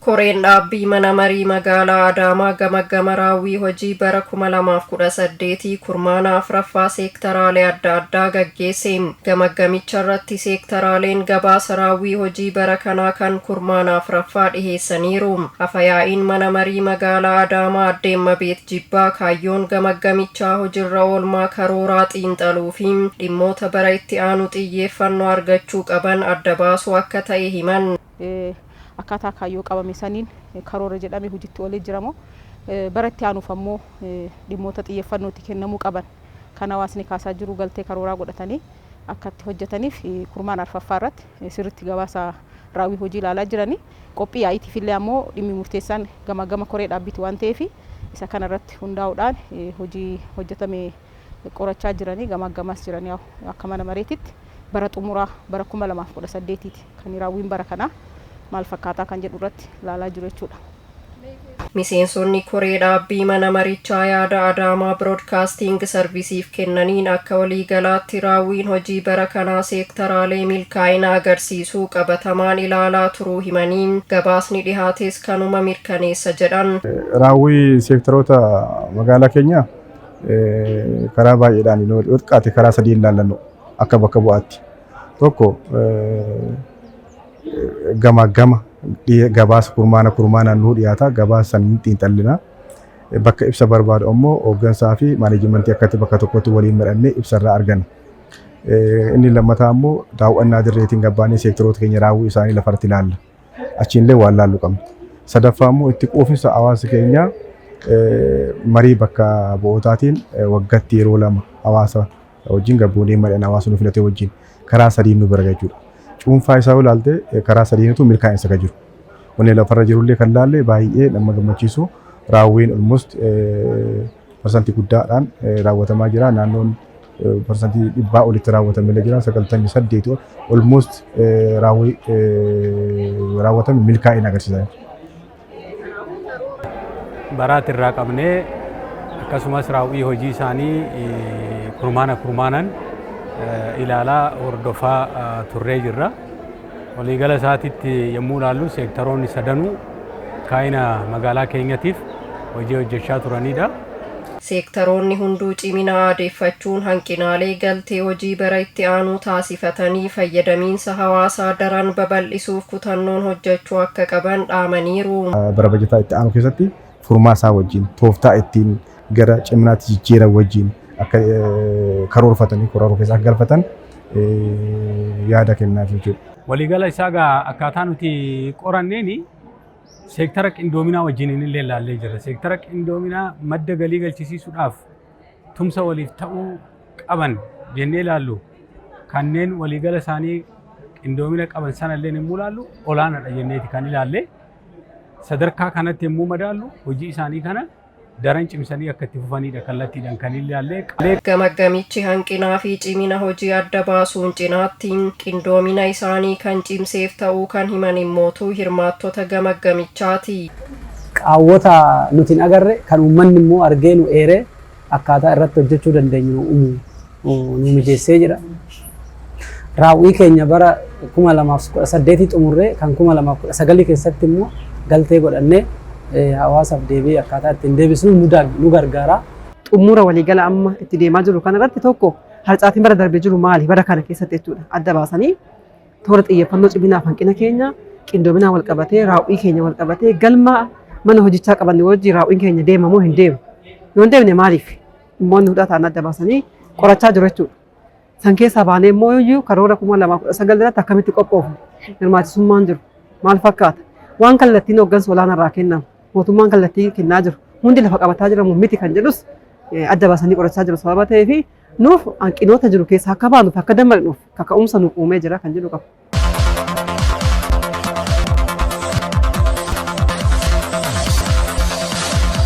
Koreen dhaabbii mana marii magaalaa Adaamaa gamaggama raawwii hojii bara 2018 kurmaana 4ffaa seektaraalee adda addaa gaggeesse. Gamaggamicha irratti seektaraaleen gabaasa raawwii hojii bara kanaa kan kurmaana 4ffaa dhiheessaniiru. Afayaa'iin mana marii magaalaa Adaamaa Aadde Immabeet Jibbaa kaayyoon gamaggamichaa hojirra oolmaa karooraa xiinxaluu fi dhimmoota bara itti aanu xiyyeeffannoo argachuu qaban adda baasuu akka ta'e himan. Akkaataa kaayyoo qabame saniin karoora jedhame hojitti oolee jiramoo, bara itti aanuuf ammoo dhimmoota xiyyeeffannoo itti kennamuu qaban kan hawaasni kaasaa jiru galtee karooraa godhatanii akka itti hojjetaniif kurmaana 4ffaa irratti sirriitti gabaasa raawwii hojii ilaalaa jiranii. Qophii yaa'iitiif illee ammoo dhimmi murteessaan gama gama koree dhaabbiiti waan ta'eef, isa kana irratti hundaa'uudhaan hojii hojjetame qorachaa jiranii, gamaggamaas jiranii. Akka mana mareetitti bara xumuraa bara 2018ti kan raawwiin bara kanaa maal fakkaataa kan jedhu irratti ilaalaa jiru jechuudha. Miseensonni koree dhaabbii mana marichaa yaada Adaamaa Biroodkaasting Sarvisiif kennaniin, akka waliigalaatti raawwiin hojii bara kanaa seektaraalee milkaa'ina agarsiisuu qabatamaan ilaalaa turuu himanii, gabaasni dhihaates kanuma mirkaneessa jedhan. Raawwii seektaroota magaalaa keenyaa karaa baay'eedhaan, yoo xiqqaate karaa sadii ilaallannu akka bakka bu'aatti. Tokko, gama gama gabaasa kurmaana kurmaanaan nuu dhiyaata, gabaasa saniin xiinxallina. Bakka ibsa barbaadu ammoo hooggansaa fi maaneejimentii akkatti bakka tokkotti waliin mari'annee ibsa irraa arganna. Inni lammataa ammoo daawwannaa dirreetiin gabbaanee seektaroota keenya raawwii isaanii lafarratti ilaalla. Achiinillee waan laallu qabna. Sadaffaa immoo itti quufinsa hawaasa keenyaa marii bakka bu'ootaatiin waggaatti yeroo lama hawaasa wajjin gabboonee mari'an, hawaasa nu filate wajjin karaa sadiin nu bira jechuudha. Cuunfaa isaa yoo ilaalte, karaa sadiinitu milkaa'insa kan jiru. Wanni lafarra jirullee kan laalle baay'ee nama gammachiisu, raawwiin almost parsantii guddaadhaan raawwatamaa jira. Naannoon 100% olitti raawwatamee jira. 98 almost raawwii raawwatame milkaa'ina agarsiisa. Baraati irraa qabnee akkasumas raawwii hojii isaanii kurmaana kurmaanaan ilaalaa hordofaa turree jirra. Waliigala isaatitti yommuu ilaallu, seektaroonni sadanuu kaa'ina magaalaa keenyatiif hojii hojjechaa turanidha. Seektaroonni hunduu cimina aadeeffachuun hanqinaalee galtee hojii bara itti aanuu taasifatanii fayyadamiinsa hawaasaa daran babal'isuuf kutannoon hojjechuu akka qaban dhaamaniiru. Bara bajataa itti aanu keessatti furmaa isaa wajjin, tooftaa ittiin gara ciminaatti jijjiiran wajjin akka karoorfatanii karoora keessa akka galfatan yaada kennaaf jechuudha. Waliigala isaa gaa akkaataa nuti qoranneeni seektara qindoominaa wajjin illee ilaallee jira. Seektara qindoominaa madda galii galchisiisuudhaaf tumsa waliif ta'uu qaban jennee ilaallu, kanneen waliigala isaanii qindoomina qaban sana illee yommuu ilaallu, olaanaadha jenneeti kan ilaalle. Sadarkaa kanatti yommuu madaallu, hojii isaanii kana daran cimsanii akka itti fufanidha kallattiidhaan kan ilaalle. Gamaggamichi hanqinaa fi cimina hojii adda baasuun cinaatti qindoomina isaanii kan cimseef ta'uu kan himan immootu hirmaattota gamaggamichaati. Qaawwota nuti hin agarre kan uummanni immoo argee nu eeree akkaataa irratti hojjechuu dandeenyu nu mijeessee jira. Raawwii keenya bara 2018 xumurree kan 2019 keessatti immoo galtee godhannee hawaasaaf deebii akkaataa ittiin deebisnu nu gargaara. Xumura waliigala amma itti deemaa jiru kanarratti, tokko, harcaatiin bara darbee jiru maali bara kana keessatti jechuudha adda baasanii, toora xiyyeeffannoo ciminaaf hanqina keenya, qindoominaa wal qabatee, raawwii keenya wal qabatee, galma mana hojichaa qabanne wajjin raawwiin keenya deema moo hin deemu, yoo hin deemne maaliif, dhimmoonni hundaa ta'an adda baasanii qorachaa jiru jechuudha. San keessaa baanee immoo iyyuu karoora 2019 irratti akkamitti qophoofne, hirmaachisummaan jiru maal fakkaata, waan kallattiin hooggansa olaanaa irraa kennamu, mootummaan kallattii kennaa jiru hundi lafa qabataa jiramu miti kan jedhus adda baasanii qorachaa jiru. Sababa ta'eef nuuf hanqinoota jiru keessaa akka baanuuf, akka dammaqnuuf kaka'umsa nuuf uumee jira kan jedhu qaba.